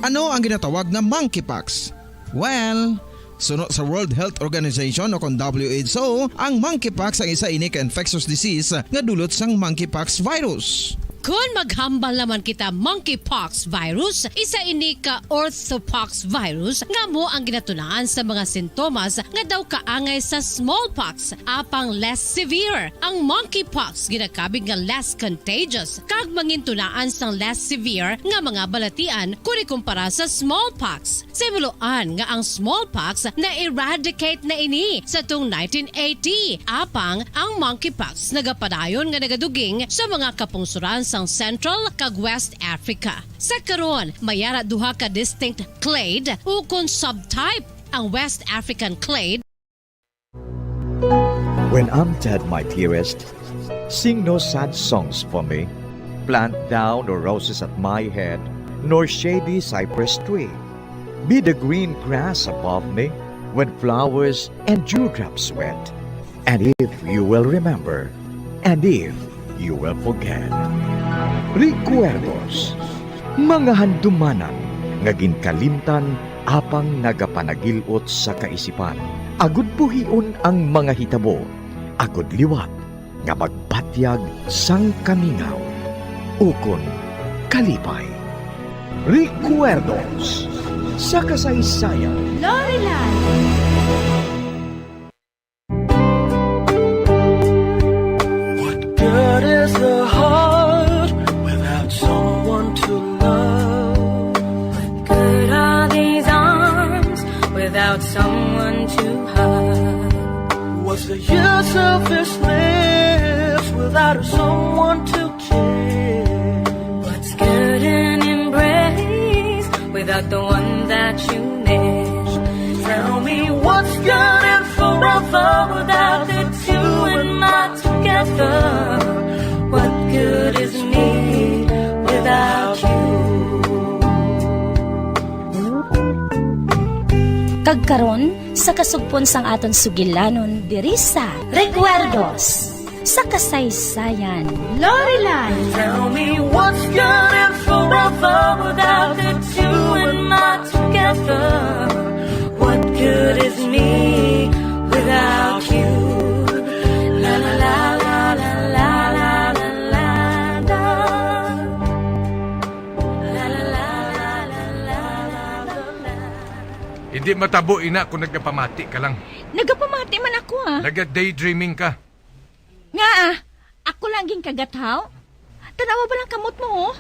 Ano ang ginatawag nga monkeypox? Well, suno sa World Health Organization o kon W H O, ang monkeypox ang isa ini ka infectious disease nga dulot sang monkeypox virus. Kon maghambal naman kita monkeypox virus, isa ini ka orthopox virus nga amo ang ginatunaan sa mga sintomas nga daw kaangay sa smallpox, apang less severe. Ang monkeypox ginakabig nga less contagious kag mangintunaan sang less severe nga mga balatian kon ikumpara sa smallpox. Sa himuloan nga ang smallpox na-eradicate na ini sa tong nineteen eighty, apang ang monkeypox nagapadayon nga nagaduging sa mga kapungsoran sang Central kag West Africa. Sa karon, may ara duha ka distinct clade ukon subtype, ang West African clade. When I'm dead, my dearest, sing no sad songs for me. Plant thou no roses at my head, nor shady cypress tree. Be the green grass above me when flowers and dewdrops wet. And if you will remember, and if you will forget. Recuerdos, mga handumanan nga ginkalimtan apang nagapanagil-ot sa kaisipan. Agud buhion ang mga hitabo, agud liwat nga magbatyag sang kamingaw ukon kalipay. Recuerdos sa kasaysayan. Lorelan. What good is the heart without someone to love? What good are these arms without someone to hug? What's the use of this lips without someone to care? What's good in embrace without the one that you miss? Tell me what's good in forever without the two and my together? What good is me without you? Kag karon, sa kasugpon sang aton sugilanon diri sa Recuerdos sa Kasaysayan. Lorelan. Tell me what's good and forever without the two and my together. What good is me without you? La, la, la. Hindi matabo, ina, kung nagapamati ka lang. Nagapamati man ako, ah. Naga-daydreaming ka. Nga, ah, ako lang ginkagathaw? Tanawa ba lang kamot mo, oh?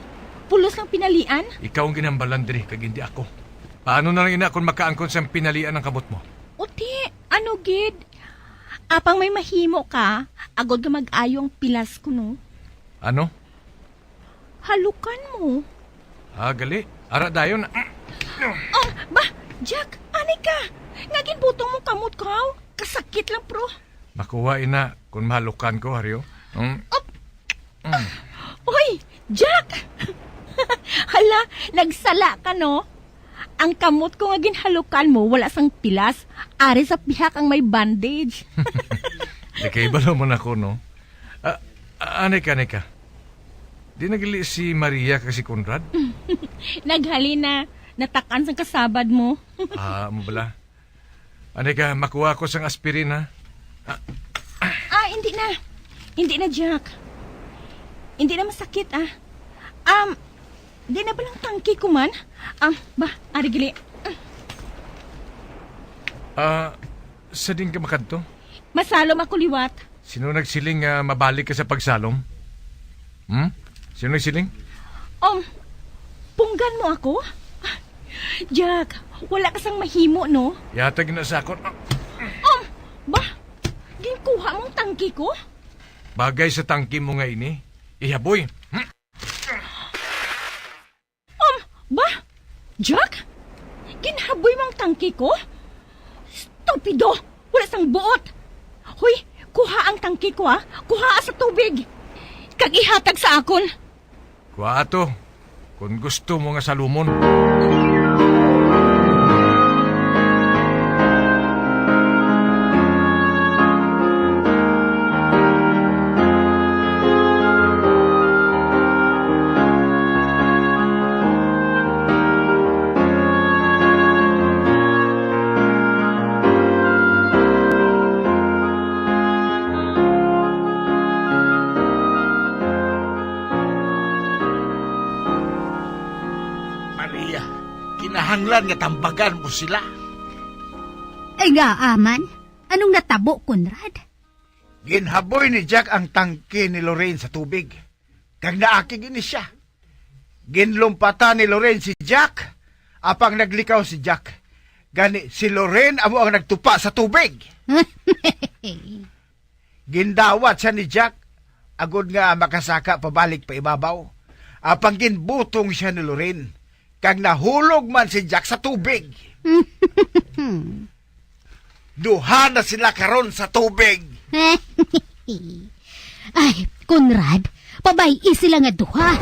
Pulos lang pinalian. Ikaw ang ginhambalan diri, kag hindi ako. Paano na lang ina kung makaangkon sang pinalian ang kamot mo? Uti, ano gid? Apang may mahimo ka, agod nga mag-ayo ang pilas ko, no? Ano? Halukan mo. Ah, gali. Ara dayon. Oh, ba, Jack, ani ka? Nga ginbutong mo kamot ko, haw? Kasakit lang, pro. Makuha ina kung mahalukan ko, Haryo. Mm. Op! Mm. Uy, Jack! Hala, nagsala ka, no? Ang kamot ko nga ginhalukan mo, wala sang pilas. Ari sa pihak ang may bandage. Nakahibalo man ako, no? Ah, ah, ani ka, ani ka. Di nagali si Maria kag si Conrad? Naghalin na, natak-an sang kasabad mo. Ah, amo bala. Ani ka, makuha ko sang aspirin, ha? Ah, hindi na. Hindi na, Jack. Hindi na masakit, ah. Um, di na balang tangke ko man? Um, ba, ari gali. Ah, sa din ka makadto? Masalom ako liwat. Sino nagsiling nga mabalik ka sa pagsalom? Hmm? Sino nagsiling? Um, punggan mo ako? Jack, wala ka sang mahimo, no? Yatag na sa akon. Ah, Um, ba? Ginkuha mong tangke ko? Bagay sa tangke mo nga ini. Ihaboy. Hmm? Um, ba? Jack? Ginhaboy mo ang tangke ko? Stupido! Wala sang buot! Hoy, kuha ang tangke ko, ha? Kuha sa tubig! Kag ihatag sa akon! Kuha ato, kung gusto mo nga salumon. Maria, kinahanglan nga tambagan mo sila. Ay nga, aman. Anong natabo, Conrad? Ginhaboy ni Jack ang tangke ni Lorraine sa tubig, kag naakig ini siya. Ginlumpatan ni Lorraine si Jack, apang naglikaw si Jack. Gani, si Lorraine amo ang nagtupa sa tubig. Gindawat siya ni Jack, agod nga makasaka pabalik pa ibabaw. Apang ginbutong siya ni Lorraine, kag nahulog man si Jack sa tubig. Duha na sila karon sa tubig. Ay, Conrad, pabay-i sila nga duha.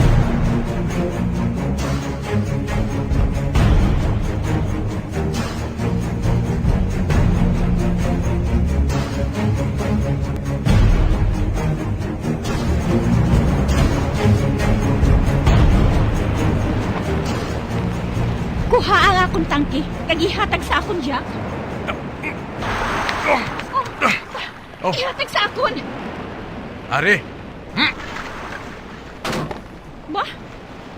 Kuha ang akong tangke, kag ihatag sa akon, Jack. Oh, Oh. Ihatag sa akon! Ari! Ba?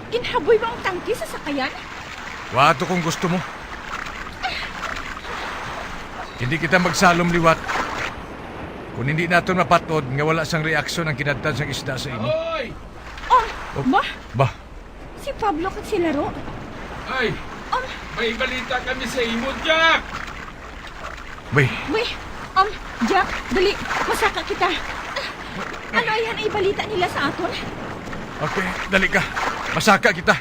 Ginhaboy mo ang tangke sa sakayan? Kuha ato kung gusto mo. Hindi kita magsalom liwat kung hindi naton mapatod nga wala sang reaksyon ang kinadtan sang isda sa imo. Oy! Oh, Oh. Ba? Ba? Si Pablo kag si Laro. Ay, Um, may balita kami sa imo, Jack! Bay. Bay, um, Jack, dali, masaka kita. Ano yan ang ibalita nila sa aton? Okay, dali ka. Masaka kita.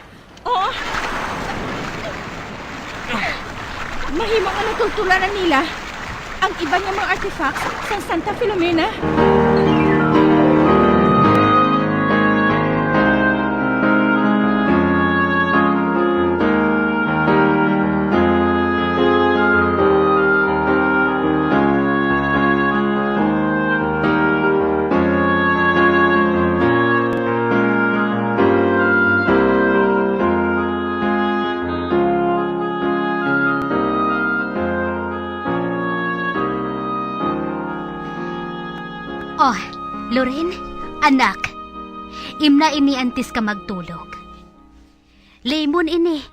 Oo. Mahimo nga natultulan na nila ang iban nga mga artifacts sa Santa Filomena. Oh, Loren, anak, imna ini antes ka magtulog. Lemon ini,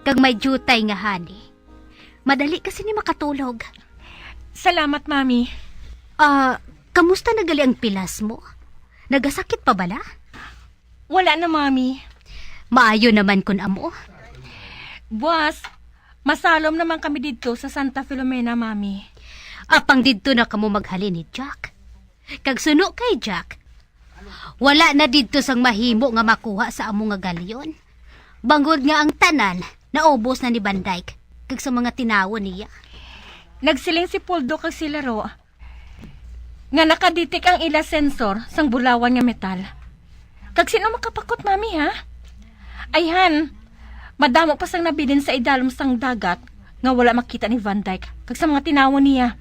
kag may jutay nga honey. Madali ka sini makatulog. Salamat, Mami. Ah, kamusta na gali ang pilas mo? Nagasakit pa bala? Wala na, Mami. Maayo naman kun amo. Buwas, masalom naman kami didto sa Santa Filomena, Mami. Apang didto na kamo maghalin ni Jack. Kag suno kay Jack, wala na didto sang mahimo nga makuha sa amo nga galyon, bangod nga ang tanan naubos na ni Van Dyke kag sa mga tinawon niya. Nagsiling si Poldo kag si Laro nga nakadetek ang ila sensor sang bulawan nga metal. Kag sino makapakot, Mami, ha? Ayhan, madamo pa sang nabilin sa idalom sang dagat nga wala makita ni Van Dyke kag sa mga tinawon niya.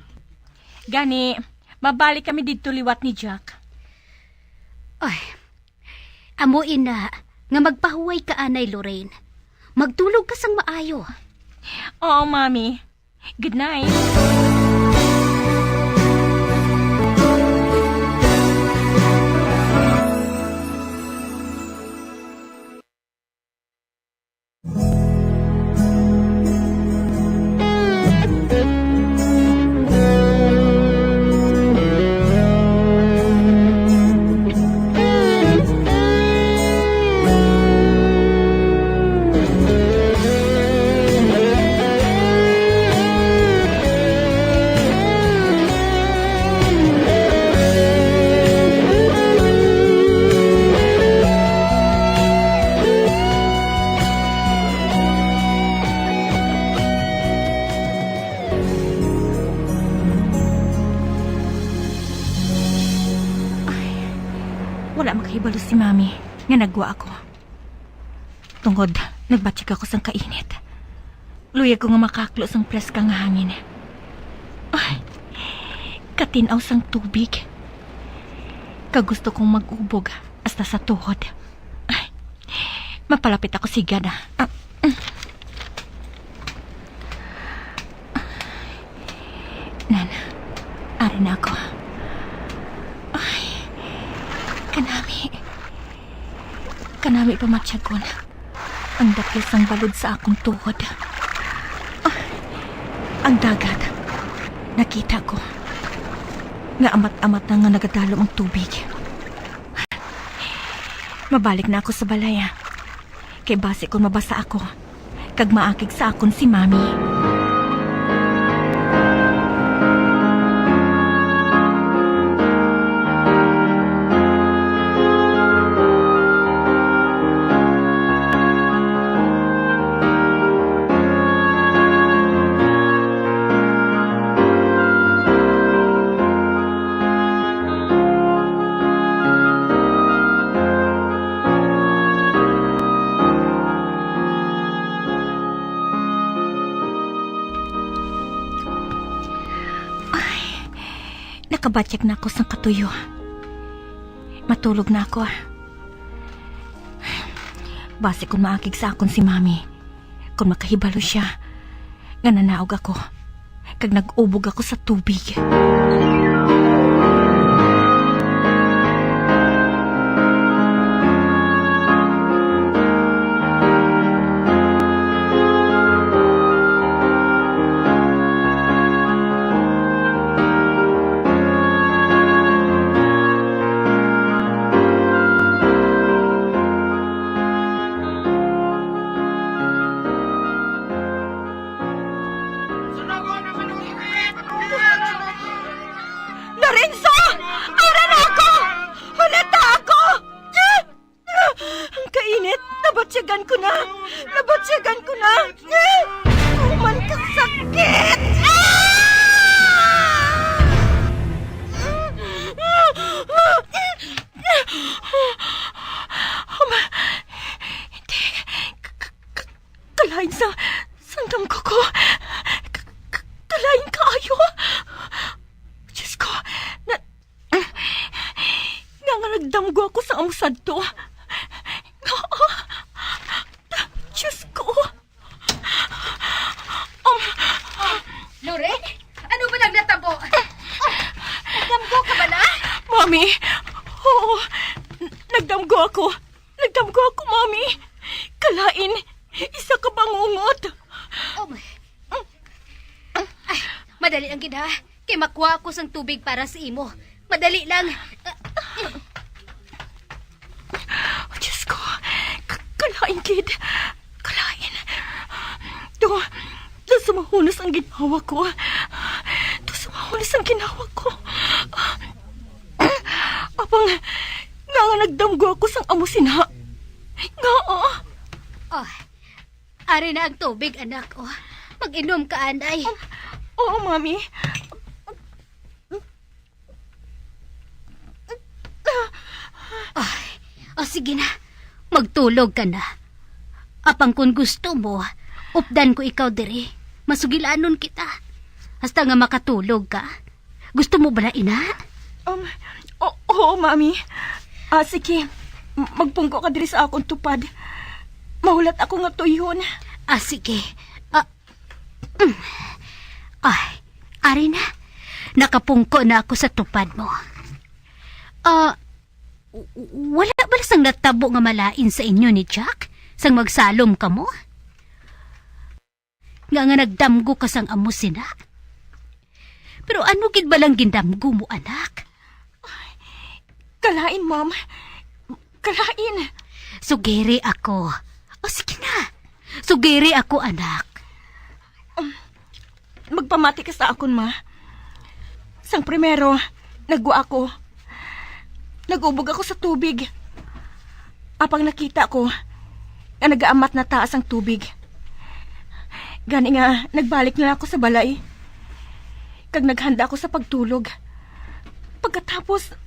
Gani, mabalik kami didto liwat ni Jack. Ay, amo ina nga magpahuway ka anay, Lorraine. Magtulog ka sang maayo. Oo, Mami. Good night. Walo si Mami nga nagwa ako. Tungod nagbatyag ako sang kainit, luyag ko nga makaklo sang preska nga hangin. Ay, katin-aw sang tubig. Kagusto kong mag-ubog hasta sa tuhod. Ay, mapalapit ako sigad, ah. Ah, mm. Nan, ari na ako. Ay, kanami. Kanami pamatyagon ang dakil sang balod sa akong tuhod. Ah, ang dagat. Nakita ko nga amat-amat na nga nagadalom ang tubig. Mabalik na ako sa balay, ah. Kay basi kon mabasa ako, kag maakig sa akon si Mami. Ay, nakabatyag na ako sang katuyo. Matulog na ako. Basi kung maakig sa akon si Mami, kung makahibalo siya nga nanaog ako, kag nag-ubog ako sa tubig. Lorenzo! Ara na ako! Hulata ako! Ang kainit! Nabatyagan ko na! Nabatyagan ko na! Human ka sakit! Ah! Huma-, hindi. K-, k-, k-, kalain sa, sang damgo ko. K-, k-, kalain kaayo. Diyos ko, na, nga, nga nagdamgo ako sa amo sadto. Nga, Diyos ko. Um, Loren? Ano ba nang natabo? Oh, nagdamgo ka bala? Mami, oo. Nagdamgo ako. Nagdamgo ako, Mami. Kalain, isa ka bangungot. Oh, my. Ay, madali lang gid, ha. Kay makuha ako sang tubig para sa imo. Madali lang. Oh, Diyos ko. K-, kalain gid. Kalain. To, to sumahunos ang ginhawa ko. To sumahunos ang ginhawa ko. Apang, nga, nga nagdamgo ako sang amo sina. Nga, ah. Oh, ari na ang tubig, anak, oh. Mag-inom ka, anay. Oo, Mami. Ay, o, sige na. Magtulog ka na. Apang kon gusto mo, updan ko ikaw diri. Masugilanon kita. Hasta nga makatulog ka. Gusto mo bala ina? Um, o-, oo, Mami. Ah, sige. M-, magpungko ka diri sa akon tupad. Mahulat ako nga tuyhon. Ah, sige. Ah, mm. Ay, ari na. Nakapungko na ako sa tupad mo. Ah, w-, wala bala sang natabo nga malain sa inyo ni Jack sang magsalom kamo? Nga, nga nagdamgo ka sang amo sina? Pero ano gid ba lang gindamgo mo, anak? Kalain, Ma'am. Kalain. Sugiri ako. O, sige na. Sugiri ako, anak. Um, magpamati ka sa akon, Ma. Sang primero, nagwa ako. Nag-ubog ako sa tubig. Apang nakita ko nga nagaamat na taas ang tubig. Gani nga, nagbalik na ako sa balay. Kag naghanda ako sa pagtulog. Pagkatapos,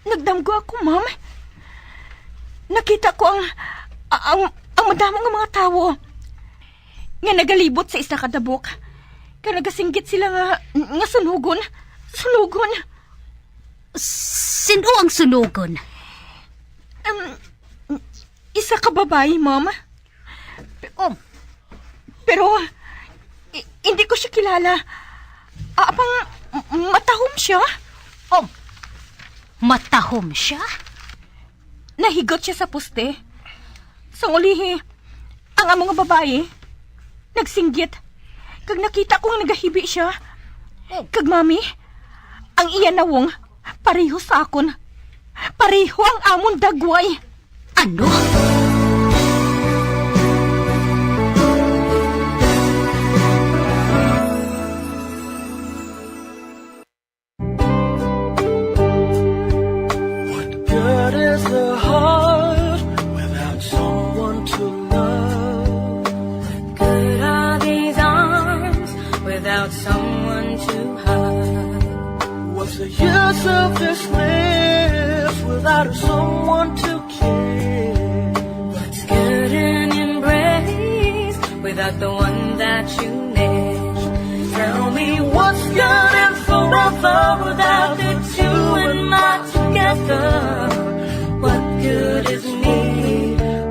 nagdamgo ako, Ma'am. Nakita ko ang, ang, ang madamo nga mga tawo nga nagalibot sa isa ka dabok. Kag nagasinggit sila nga, nga sunugon. Sunugon. Sino ang sunugon? Um, isa ka babayi, ma'am. Oh, pero, i-, hindi ko siya kilala. Apang, m-, matahom siya. Oh, matahom siya? Nahigot siya sa poste. Sang ulihi, ang amo nga babayi nagsinggit, kag nakita ko nga nagahibi siya. Oh. Kag, mami, ang iya nawong pareho sa akon. Pareho ang amon dagway. Ano? What good is the heart without someone to love? What good are these arms without someone to hug? What's the use of this lips without someone to kiss? What's good an embrace without the one that you miss? Tell me what's good and forever without the two and not together? What good is me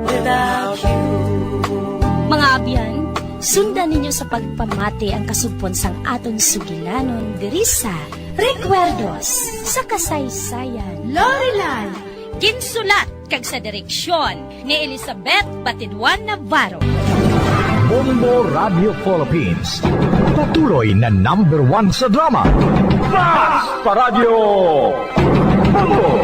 without you? Mga abyan, sundan ninyo sa pagpamati ang kasugpon sang aton sugilanon diri sa Recuerdos sa Kasaysayan. Lorelan. Ginsulat kag sa direksyon ni Elizabeth Batiduan Navarro. Bombo Radio Philippines. Patuloy na number one sa drama. Fast pa Radio. Bombo!